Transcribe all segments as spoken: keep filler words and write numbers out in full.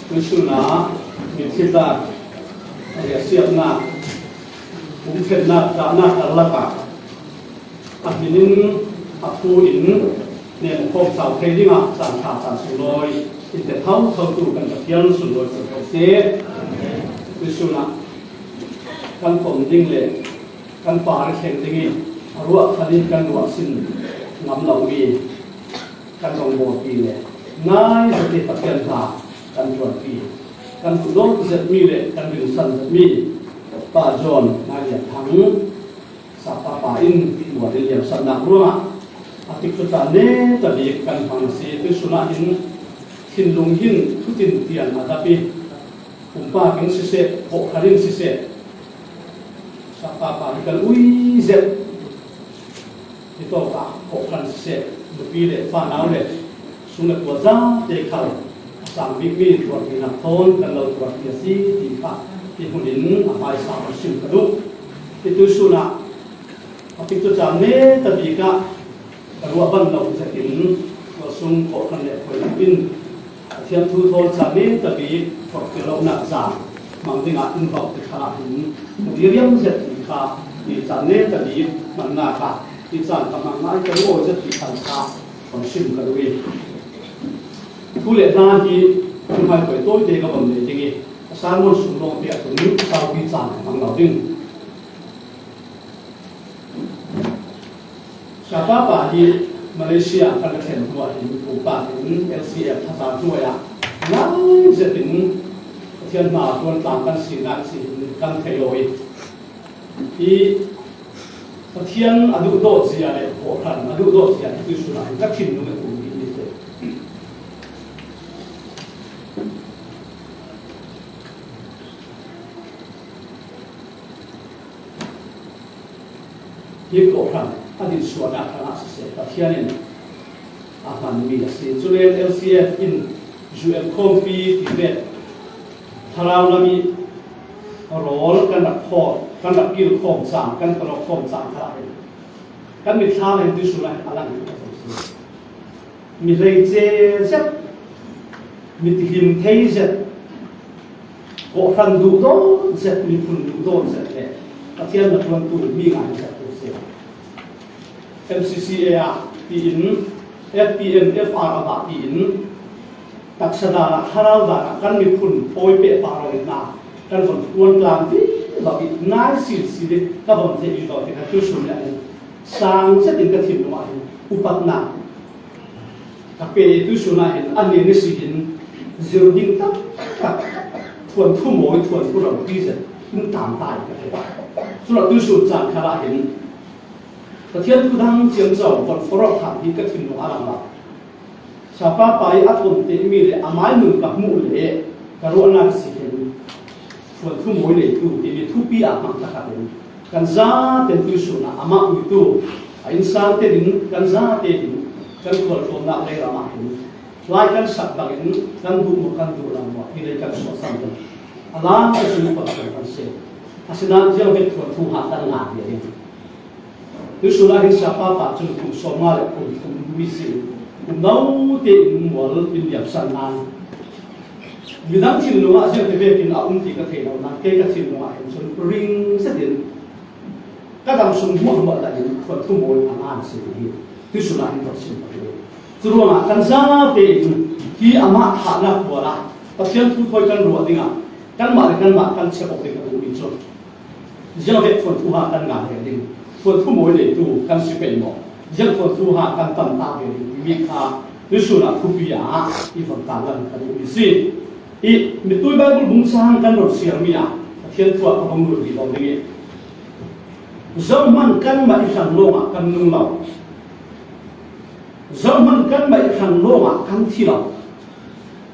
Tuisun ah mitthli tlak, a riahsiatna, umkhiatna, dahna karlak ah a hmin in, a thu in nemkhawm sau thei ding ah caan ṭha, caan sunglawi in te thothotu kan Pathian sunglawi ko ko seh. Tuisun ah kan pom ding le kan par i thleng ding i a ruah khan in kan ruah sin ngam lomi kan rawngbawlpi le nai zet i Pathian hna kan ṭuanpi, kan khuhdawt zetmi le kan rinsan zetmi Pa John Ngai Lian Thang, Sapa pa in mual in liamsannak ruangah a tikcu caan neta bik kan hmang a si. Tuisun ah hin thinlung hin thutin tian a dap i, pumpak in siseh, kawhhran in siseh, Sapa pa hi kan ui zet. Hitawk ah kawhhran siseh, nupi le fanau le sung le puan zate khal a sang bikmi tuarpinak thawn kan lo tuarpi a si ti kha hi hmun in a hmaisa kan sim ka duh. Hi tuisun ah a tikcu caan neta bik ah ka ruah ban lo zet in tualsung kawhhran le khuainak in Pathian thu thawn caan neta bik forhfial lonak caan hmang dingah in bauh ti kha ah hin ka diriam zet ti kha, hi caan neta bik hmannak ah hi caan ka hmang ngai ka ruah zet ti khan kha kan sim ka duh i, thu le hla hi hnuhmai poi tawite ka von nei ding i, a sermon sung lawngte ah cun saupi caan ka hmang lo ding. Sapa pa hi Malaysia kan ka thlen hnuah hin pumpak in L C F thazar hnuai ah nai zet in Pathian hna ṭuan tlang kan sinak si hin kan thei aw i, hi Pathian a duhdawt zia le kawhhran a duhdawt zia hi tuisun ah hin ka thinlung a tum dih mi te. Hi kawhhran a dinsuahnak hrangah siseh, Pathian in a hmanmi a si. Cule L C F in U N khawmpi Tibet thlarau lam i rawl kan rak khawm, kan rak kilkhawm cang, kan kan rak khawm cang kha ah hin kan mitthlam ah hin tuisun ah hin a lang tuk a si. Mi hleice zet, mi tihlim thei zet, kawhhran duhdawt zet, miphun duhdawt zet le Pathian hnaṭuantu mi ngai zet tu si. M C C A ah tiin, F P M, F R ah tiin, taksa dan ah, thlarau dan ah kan miphun pawi pehpah lo in hna kan von ṭuan tlang vivo i, nai sinsin i ka von theih vivo tikah tuisun ah hin sang zet in ka thinlung ah hin upatnak ka pe i, tuisun ah hin a ni ni si hin zir ding taktak thuanthu mawi, thuanthu ropi zet in tang ta i ka thei. Cun tuisun caan kha ah hin Pathian thu dang ciamco von forh awk kha hi ka thinlung a lang lo. Sapa pa i a tonte mi le amai nun ka hmuh le ka ruahnak a si hin thuanthu mawi neitu timi thupi ah hmang takhat in kan zate tuisun ah amah uitu a innsang te in kan zate in kan khualtlawmnak lei ram ah hin lai kan sak bangin kan duh maw, kan duh lam maw, hi lei kan suahsan ding a lang ka sung kan si. Asinain ziang vek thuanthu ha kan ngah ve ding. Tuisun ah hin Sapa pa cun kum sawmnga le kum thum mi si, kum no tein mual in liamsan nan midang thinlung ah ziangti vekin a um ti ka thei lo nan kei ka thinlung ah hin cun ring zetin ka dam sung hmuahhmuah dah in khuan thu mawi a ngan si hi tuisun ah hin ka chim ka duh. Curuangah kan zate in hi amah thahnak puan ah Pathian thu thawi kan ruah dingah kanmah le kanmah kan chep awk ding ka duhmi cu Ziang vek thuanthu ha kan ngai ve ding, thuanthu mawi neitu kan si pei maw? Ziang thuanthu ha kan tam ta ve ding timi kha tuisun ah thupi ah i von tanglam kan um i si. I mitui Bible bung sang kan ron siarmi ah Pathian thu ah ka von lut rih lo ding i, zohman kanmah i hrang lawngah kan nung lo. Zohman kanmah i hrang lawngah kan thi lo.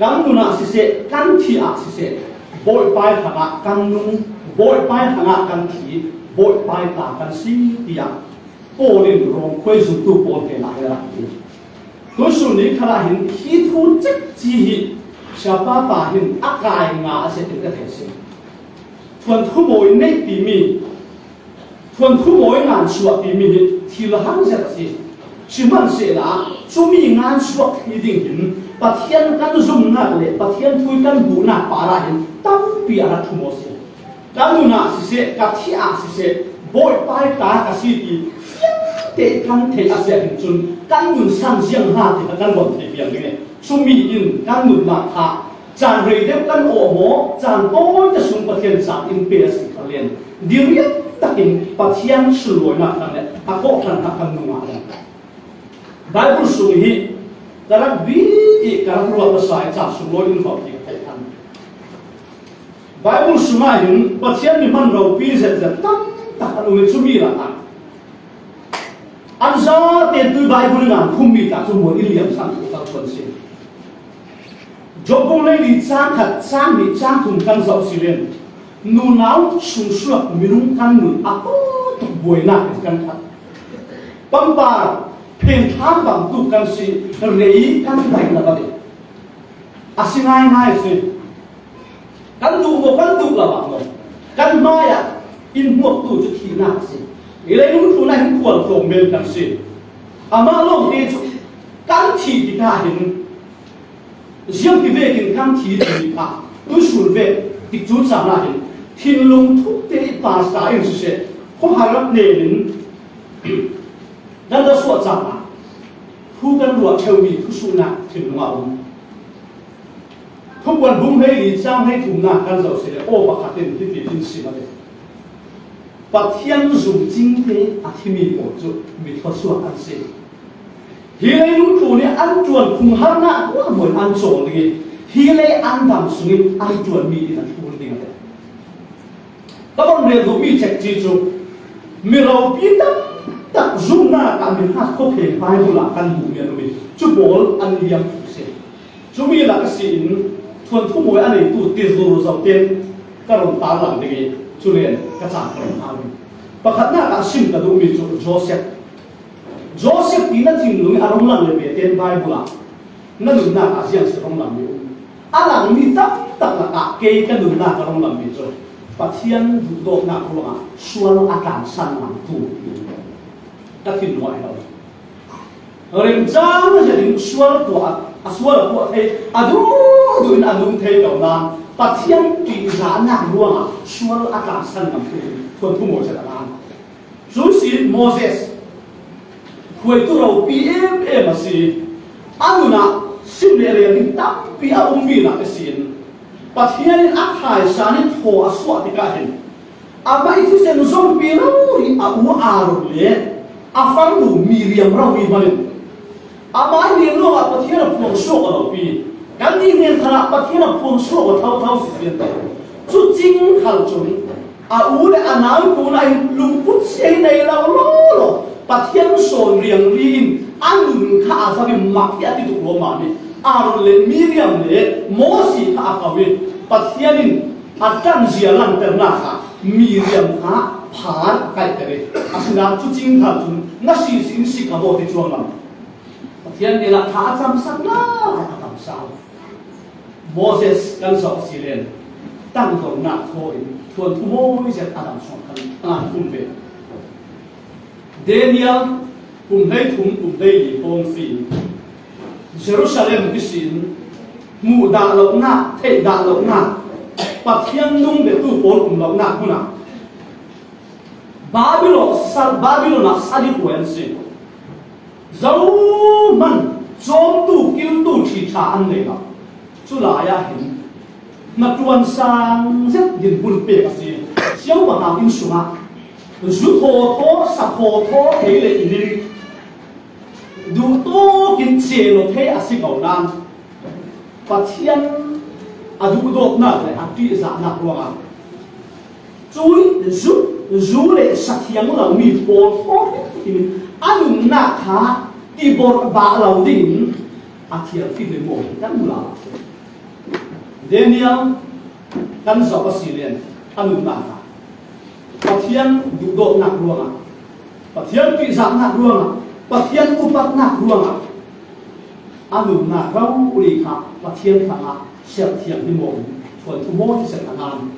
Kan nun ah siseh, kan thi ah siseh, Bawipa ih hrangah kan nung, Bawipa ih hrangah kan thi, Bawipa ih tla kan si, tiah Paul in Rom khuai zumtu pawl hnenah a rak ti. Tuisun ni khalah hin hi thu cekci hi Siapa pa hin a kai nga a si ti ka thei si. Thuanthu mawi neihpimi, thuanthu mawi ngan suahpimi hi thil hang zet a si. Sihmanhsehlaw, cumi ngan suak hi ding hin Pathian kan zumnak le Pathian thu kan buhnak parah hin tampi a rak thumaw si. Kan nun ah siseh, ka thih ah siseh, Bawipa ih ta ka si ti fiangte kan theih a si ahhin cun kan nun san ziang hna ti kha kan von thei fiang ding i, cumi in kan nunnak kha caan rei deuh kan awh maw, caan tawite sung Pathian caan in pe a si kha len, diriat takin Pathian sunlawinak hna le a kawhhran hna kan nungah dang. Baibal sung hi ka rak bi i ka rak ruat hmasa i caan sunglawi in hau ti ka theih khan. Baibal sungah hin Pathian mi hman ropi zetzet tam tak an um i, cumi lakah an zate tu Baibal in an khummi ta cu maw in liam san tu tak tuan si. Job bung hleili cang khat, cang nih, cang thum kan zoh si len, nunau sungsuak minung kan nun a tuk buainak in kan khat. Pampar phen thang bangtuk kan si, rei kan daih lo a si. A si ngaingai si. Kan duh maw, kan duh lo ah maw, kan hmaiah in hmuaktu cu thihnak a si. Hi leilung tlun ah hin khual tlawng men kan si. Amah lawngte cu kan thih tikah hin, ziangtivekin kan thi timi kha tuisun ve tikcu caan ah hin thinlung thukte i pasta in siseh, khuaharap hnen in kan ra suah caan ah thu kan ruah ṭheumi thusuhnak thinlung a um. Thupuan bung hleili cang hleithumnak kan zoh si le aw pakhat in hiti in sim a ti. Pathian zumcingte a thimi pawl cu mi thluasuak an si. Hi leilung tlun i an ṭuan phungharnak ruahmual an cawl ding i, hi lei an dam sungin an ṭuanmi in an ṭul ding a ti. Ka von rel duhmi cekci cu mi ropi tam tak zumnak ah mi hngak khuapheng Baibal ah kan hmuhmi an um i, cu pawl an liam tuk si. Cumi lak a si in thuanthu mawi a neitu tizur zote ka run tarlang ding i, cu len ka caan ka run hau. Pakhatnak ah sim ka duhmi cu Joseph. Joseph ti na thinlung i a rung lang le ve tein Baibal ah na nunnak ah ziang si rung lang mi um. A langmi tam tak lakah kei ka nunnak a rung lang mi cu Pathian duhdawtnak ruangah sual a tlansan ngam tu ka thinlung ah a lo. Remcang na zet in sual tuah a, a sual a tuah thei, a duhduh in a nung thei lo nain Pathian ṭihzahnak ruangah sual a tlansan ngam tu thuanthu mawi zet a ngan. Cu si Moses, hruaitu ropi em em a si. A nun ah sim le rel ding tampi a ummi nak a si in, Pathian in a thaisan in thaw a suah tikah hin, amah i thisen zompi rori a u Aaron le a farnu Miriam rori hman in, amah i nih lawngah Pathian a phuang suak aw lopi, kannih hnen khalah Pathian a phuang suak aw thotho si fian te. Cu cing khal cun a u le a nau pawl ah hin lungput sia hi nei lo law law, Pathian sawn riangri in a nun kha a zak in mak hi a ti tuk lawmmam i, Aaron le Miriam le Mosi kha a ko i, Pathian in a ṭanzia langhternak ah Miriam kha phan a kaihter i, asinain cu cing khal cun na si si in si ka baw ti cuang lo. Pathian hnenah tha a camsak lai a tam sau. Moses kan zoh a si len, tangdornak thaw in thuanthu mawi zet a dang suang khan a ngan kum ve. Daniel kum hleithum, kum hleili pawng si in Jerusalem ihsin hmuh dah lonak, theih dah lonak, Pathian nung biatu pawl um lonak hmun ah Babylon, Babylon ah sadi puai an si. Zohman cawmtu, kiltu ṭhi ṭha an nei lo. Cu lai ah hin hnaṭuan sang zet dinhmun pek a si. Siangpahrang inn sungah zu thawthaw, sa thawthaw thei le i ning duhtawk in cel aw thei a si ko nain Pathian a duhdawtnak le a ṭihzahnak ruangah cun zu, zu le sathiang lomi pawl thawhrimhrim in a nunnak kha tiborh bah lo dingin a thial fik le maw kan mu lala. Daniel kan zoh a si len a nunnak kha Pathian duhdawtnak ruangah, Pathian ṭihzahnak ruangah, Pathian upatnak ruangah a nunnak rori kha Pathian hrangah serh thiang hi maw in thuanthu mawi zet a ngan.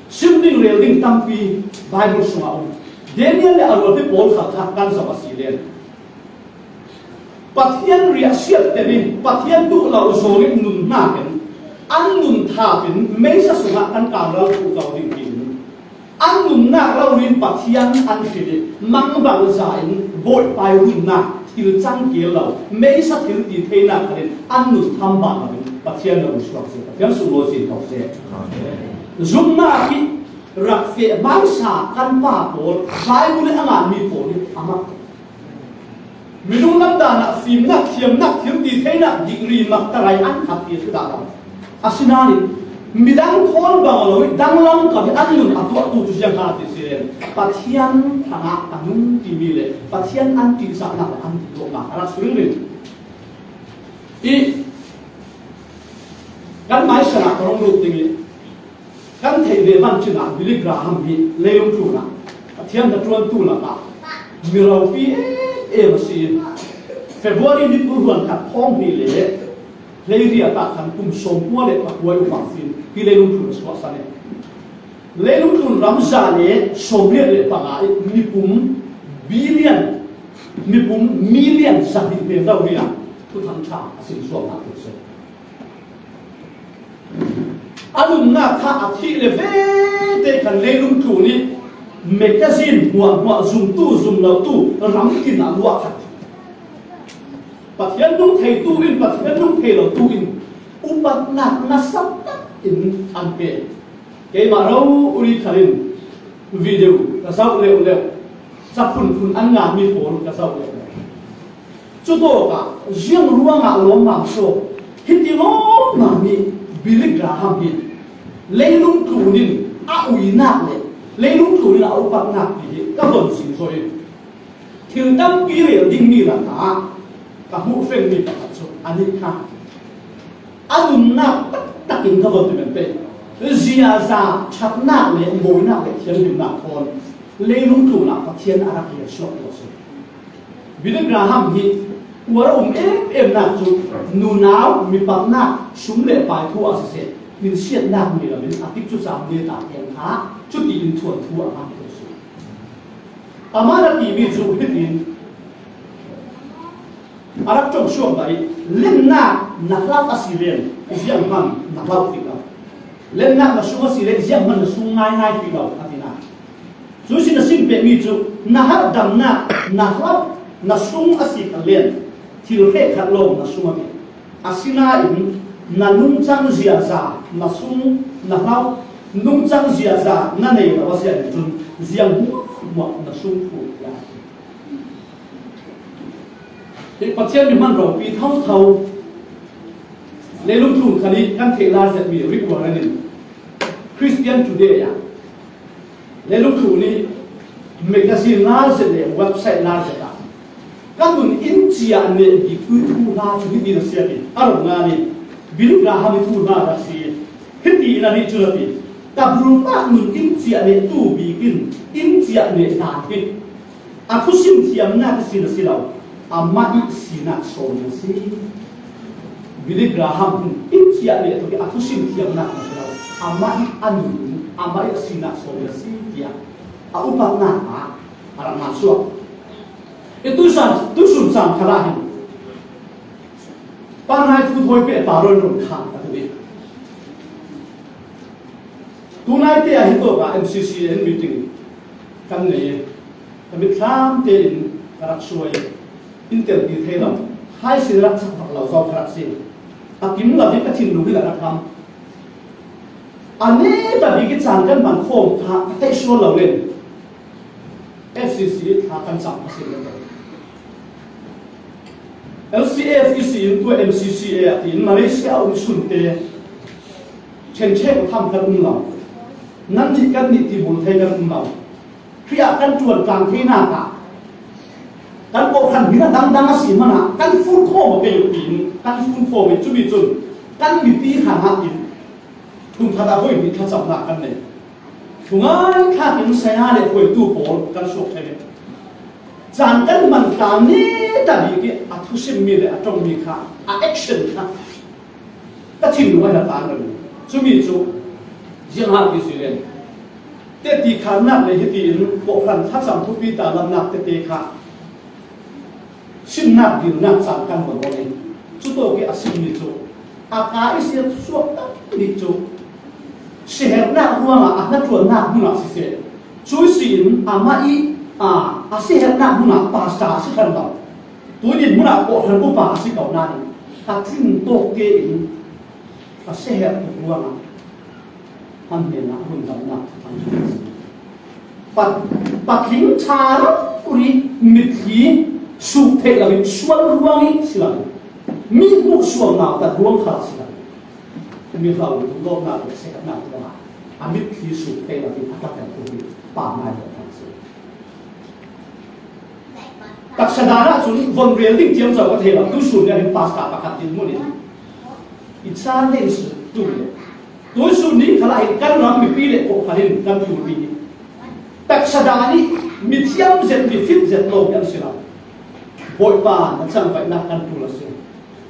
Sim ding rel ding tampi Baibal sungah um. Daniel le a rualpi pawl khal kha kan zoh a si len Pathian riahsiat tenin, Pathian duh lo zawngin nun hnakin, an nun thapin meisa sungah kan kamral khuh zo ding tiin, an nunnak rori in Pathian an hrilh i, mangbangza in Bawipa i runnak thil cang keel lo, meisa thil ti theinak khalin an nun tham ban loin Pathian lo in suak si, Pathian sunglawi sin ko seh. Zumnak i rak feh hmaisa kan pa pawl, Bible i a nganmi pawl hi a mak. Minung lam dan ah fimnak, thiamnak, thil ti theinak, degree, maktarai an khat ti si dah lo. Asinain midang thawn bang lo i danglam kal hi an nun a tuahtu cu ziang ha ti si len, Pathian hrangah a nung timi le Pathian an ṭihzahnak le an ti tuahnak a rak si ringring. I kan maisan ah ka rung lut ding i, kan theih ve man cin ah Billy Graham hi leilung tlun ah Pathian hnaṭuantu lakah mi ropi em em a si. February ni kul hluan khat thawng hnih le hleiriat ah khan kum sawmkua le pakua i um ah sin hi leilung tlun a suahsan i, leilung tlun ram za le sawmriat le panga i mipum billion, mipum million zahnih pen rori ah Thuthang ṭha a sin suahnak a si. A nunnak kha a thih le vete khan leilung tlun i magazine hmuahhmuah zumtu zumlotu ram tin a luah khat. Pathian nung theitu in, Pathian nung thei lotu in upatnak nasa tak in an pe. Keimah rori khalin video ka zoh leuleu, caphunphun an nganmi pawl ka zoh leuleu. Cutawkah ziang ruangah lawmmam saw, hiti lawmmam i Billy Graham hi leilung tlun in a uinak le leilung tlun in a upatnak ti hi ka von zingzaw i, thil tampi rel dingmi lakah ka hmuh fengmi pakhat cu a nih kha. A nunnak taktak in ka von ti men pei. Ziaza ṭhatnak le mawinak le thianghlimnak thawn leilung tlun ah Pathian a rak rial suak tu a si. Billy Graham hi uar a um em emnak cu nunau, mipatnak, sum le pai thu ah siseh, minsiatnak ni lo in a tikcu cam neta tiang kha cuti in thuanthu a ngan tu a si. Amah na timi cu hitin a rak ṭong suak dah i, lennak na hlauh a si len zianghman na hlauh ti lo. Lennak na sung a si len zianghman na sung ngaingai ti lo, a tinak. Cu si na sim pehmi cu na harhdamnak na hlauh na sung a si kha len thil hrekkhat lawng na sung a ti. Asinain na nungcang ziaza na sung na hlauh, nungcang ziaza na nei lo a si ahcun ziang hmuahhmuah na sung ṭhu tiah a ti. Hi Pathian mi hman ropi thotho leilung tlun khan i kan theih lar zetmi Rick Warren in Christian Today ah leilung tlun i magazine lar zet le website lar zet ah ka nun in ciah neh bik tu i thuhla cu hiti na siat i a rung ngan i Billy Graham i thuhla rak si i hiti in a nih cun a ti. Ka bulpak nun in ciah neh tu bik in in ciah neh dan hi a thusim thiamnak ihsin a si lo, amah i sinak sawm a si. Billy Graham in ciah leh tuk i a thusim thiamnak a si lo, amah i a nun, amah i a sinak sawm a si tiah a upatnak ah a rak ngan suak. I tuisan, tuisun caan khalah hin panai thu thawi pehpa rawn run khan a duh i Tunaite ah hi tawkah M C C A in meeting kan nei i, ka mitthlam tein ka rak suai i, in telpi thei lo, hai sin rak chak vak lo zo ka rak si. A kim lo hi ka thinlung hi a rak lam. A neta bik i caan kan hman khawm kha ka theih sual lo len. F C C thla kan cam a si lo. L C A F C in tu M C C A a tiin Malaysia a um sunte chen chek tham kan um lo. Nan nih kan nih ti bul thei kan um lo. Khrih ah kan ṭuan tlang theinak ah kan kawhhran hmin a dangdang a si hmanah kan fun khawm a pei uh tiin kan fun khawm i cumi cun kan mipi hrangah in thungkhat ah voi hnih thlacamnak kan nei. Thungai thlak in saya le hruaitu pawl kan suak thei. Caan kan hman tlang neta bik i a thusimmi le a ṭongmi kha, a action kha ka thinlung a hna taan rih. Cumi cu zianghar ti si len teti kharnak le hiti in kawhhran thlacam thupi ta lamnak tete kha Simnak dilnak caan kan va ruang i, cutawk i a simmi cu a kaa i siat suak tak nih cu siaherhnak ruangah a hnaṭuannak hmunah siseh, cu si in amah i, aa, a siaherhnak hmunah pastor a si ṭhan lo. Tunin hmunah kawhhran upa a si ko nain a tling tawk tein a siaherh tuk ruangah an hnenah rundamnak a si. Pa-, patling ṭha rori mitthli suk theih loin sual ruang i si lo, mi hmuh sual nautat ruang khal a si lo. Mihlo duhdawtnak le siaherhnak ruangah a mitthli suk theih loin a ṭatel tuk i pa ngai lo a si. Taksa dan ahcun von rel ding ciamco ka thei lo. Tuisun nih hin pastor pakhat dinhmun in i caan leng si tu le tuisun nih khalah hin kan ram mipi le kawhhran in kan ṭulmi hi taksa dan ih mithiam zet, mifit zet lo hi an si lo. Bawipa na cangvaihnak kan ṭul a si.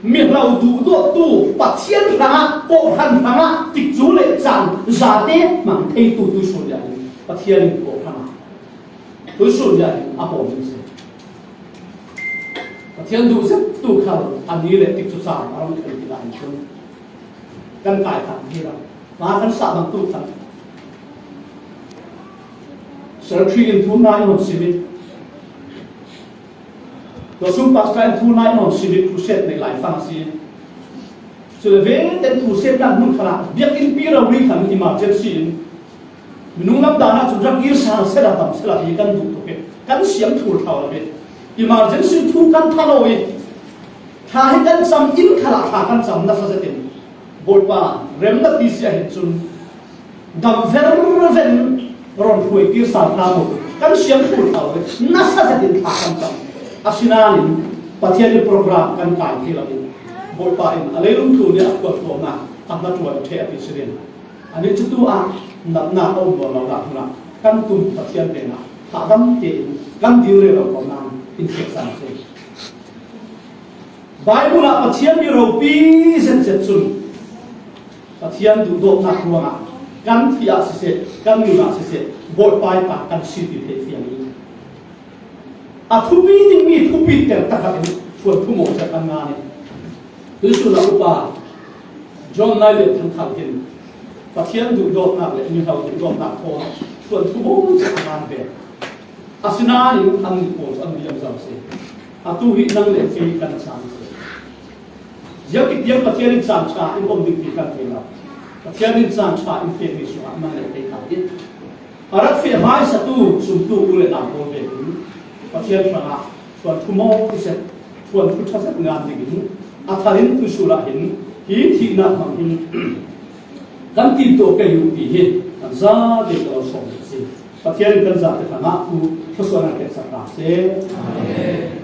Mihlo duhdawttu, Pathian hrangah, kawhhran hrangah tikcu le caan zate hmang theitu tuisun nih hin Pathian in kawhhran ah tuisun nih hin a hawl ding si. Pathian duh zettu khal a ni le tikcu caan a rung thei tikah hin cun kan kai thang hi lo. Mah kan sah bangtu khan Serchri in thu hna in hon sim i, Tuasum pastor in thu hna in hon sim i, crusade neih lai fang a si. Cule vete in crusade nak hmun khalah biakinn pi rori khan emergency in minung lam dan ahcun rak kir sal sela tam sela hi kan duh tuk i kan siam thur thau lo i emergency thu kan tha lo i thla hi kan cam inn khalah thla kan cam nasa zetin Bawipa remnak ti si ahhin cun dam verven ron hruai kir sal hna mu kan siam thur thau i nasa zetin thla kan cam. Asinain Pathian i program kan kai thei lo in Bawipa in a leilung tlun i a khualtlawmnak a hnaṭuan ṭheh a ti si ding. Anih cu tu ah natnak a um nawn lo nak hmunah kan tum Pathian pengah thahdam tein kan dil rero ko nain in fek cang a si. Baibal ah Pathian mi ropi zetzet cun Pathian duhdawtnak ruangah kan thih ah siseh, kan nun ah siseh, Bawipa i pa kan si ti theih fiang i, a thupi dingmi thupi ter takhat in thuanthu maw zet an ngan i, tuisun ah upa John Nai Lian Thang Thal hin Pathian duhdawtnak le mihlo duhdawtnak thawn thuanthu maw zet an ngan ve. Asinain an nih pawl cu an liam zo si. Atu hi nang le kei kan caan si. Ziangtik tiang Pathian in caan ṭha in um ding ti kan thei lo. Pathian in caan ṭha in pekmi sungah nang le kei kan i a rak feh hmaisatu sumtu u le nau pawl vekin Pathian hrangah thuanthu maw i set, thuanthu ṭha zet ngan dingin a thar in tuisun ah hin hi thihnak hmang hin kan timtuah kei u ti hi kan zate ka lo sawm a si. Pathian in kan zate hrangah thu thluasuahnak peksak ta seh. Amen.